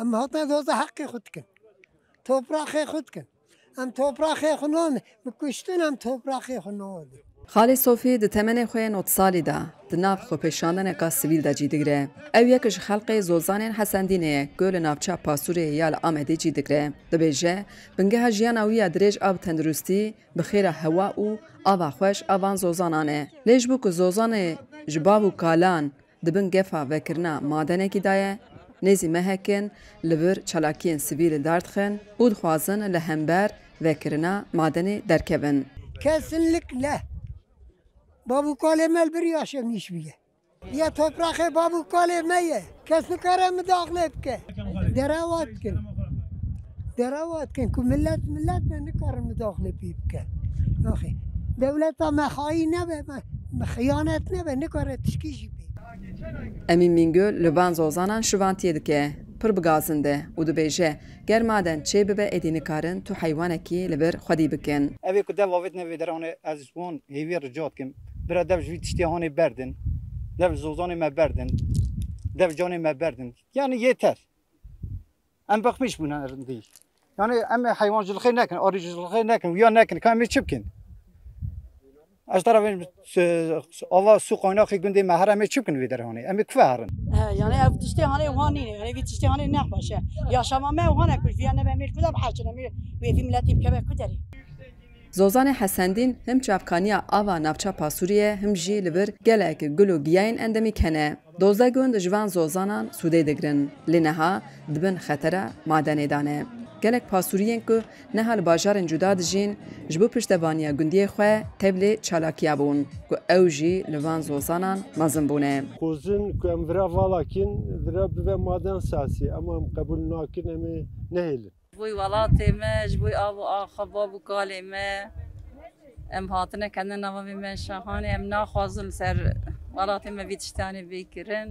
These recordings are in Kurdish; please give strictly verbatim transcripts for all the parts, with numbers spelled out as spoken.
Em hatin zoza heqê xwe dikin. Topraxê xwe dikin. Em topraxê xwe nadin. Bi kuştin em topraxê xwe nadin. Xalê Sofî di temenê xwe yê nod salî de di nav xwepêşandaneka sivîl de cî digire. Ew yek ji xelqê Zozanên Hesendînê ye ku li navça Pasûrê ya li Amedê cî digire. Dibêje, bingeha jiyana wî ya dirêj a bi tenduristî, bi xêra hewa û ava xweş a van zozanan e. Lê ji bo ku zozanê ji bav û kalan di bin gefa vekirina madenekî de ye, nêzî mehek in li vir çalakiyên sivîl derdixin û dixwazin li hember vekirina madenê derkevin. Kesinlikle. Bav û kalê me li vir yaşamış bûye. Ya topraxê bav û kalê me ye. Kes nikare midaxle bike. Derewa dikin. Derewa dikin ku millet, millet ne nikarin midaxle pê bike. Naxê. Dewleta me xayî nebe, me, me xiyanet nebe, nikare tişkî jî pê. Emîn Bingöl li van zozanan şivantiyê dike. Pir bi gazin de û dibêje, ger maden çê bibe êdî nikarin tu heywanekî li vir xwedî bikin. Ev ê ku dev avêtine vê dere hane ez ji wan hêviyê rica dikim. Bira dev ji vî tiştê hanê berdin. Dev ji zozanê me berdin. Dev canê me berdin. Yani yeter. Em bexmîş bûne rindî. Yani em ê heywancilixê nekin, arîcilixê nekin, wiya nekin, ka em ê çi bikin? Ez tera vên, e, ava su qaynaxê gundê me here, em ê çi bikin vê derê hanê? Em ê kuve herin? He, yani ev tiştê hanê wan nîne, yani vî tiştê hanê nexweş e. Yaşama me wan e ku viya nebe em ê kuda biheçin, em ê wê vî miletî bikeve ku derê. Zozanê Hesendîn him çavkaniya ava navça Pasûriyê him jî li vir gelek gul û giyayên endemîk hene. Dozdeh gund ji van zozanan sûdê digirin, lê niha di bin xetera madenê de ne. Gelek Pasûriyên ku niha li bajarên cuda dijîn, ji bo piştevaniya gundiyê xwe tevlê çalakiya bûn, ku ew jî li van zozanan mezin bûne. Xwezin ku em vira vala kin, vira bibe maden sasî, ama em qebûl nakin, em ê nehêlin. Ji bo welatê me, ji bo av û axa, bav û kalê me, em hatine kendine nava vê meşa hanê, em naxwazin li ser welatê me vî tiştanê bê kirin.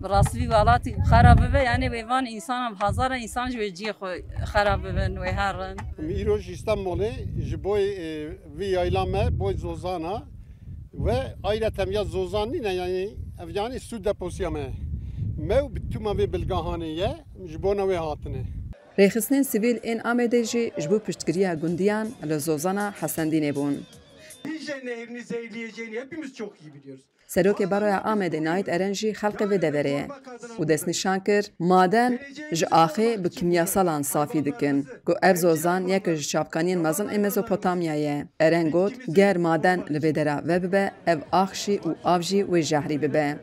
Bi rastî vî welatî xera bibe, yani wê van însanan bi hezara însan ji wê cihê xwe xera bibin, wê herin. Em îro ji Îstanbulê ji bo, e, vî yayla me, bo zozana, we ayreten ya zozan nîne, yani ev yani su deposiya me. Me û bi tûma vê bilgahanê ye, ji bona wê hatine. Rêxistinên sivîl ên Amedê jî ji bo piştgiriya gundiyan li zozana Hesendînê bûn. Nice nehrini zehirleyeceğini hepimiz çok iyi biliyoruz. Serokê Baroya Amedê Nait Eren jî xelqê vê deverê ye û destnîşan kir, maden ji axê bi kimyasalan safî dikin, ku ev zozan yek ji çavkaniyên mezin ê Mezopotamyayê ye. Eren got, ger maden li vê dera vebibe, ev ax jî û av jî wê jehrî bibe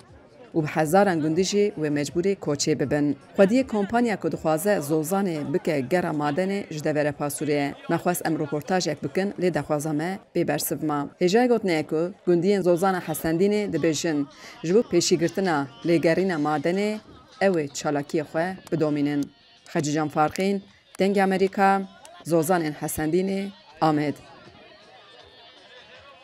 û bi hezaran gundî jî wê mecbûrî koçê bibin. Xwediyê kompanya ku dixwaze zozanê bike gera madenê ji devera Pasûrê ye. Me xwest em roportajek bikin, lê daxwaza me bê bersiv ma. Hêjayê gotinê ye ku gundiyên zozana Hesendînê dibêjin, ji bo pêşîgirtina lêgerîna madenê ew ê çalakiyê xwe bidomînin. Xecîcan Farqîn, Dengê Amerîka, Zozanên Hesendînê, Amed.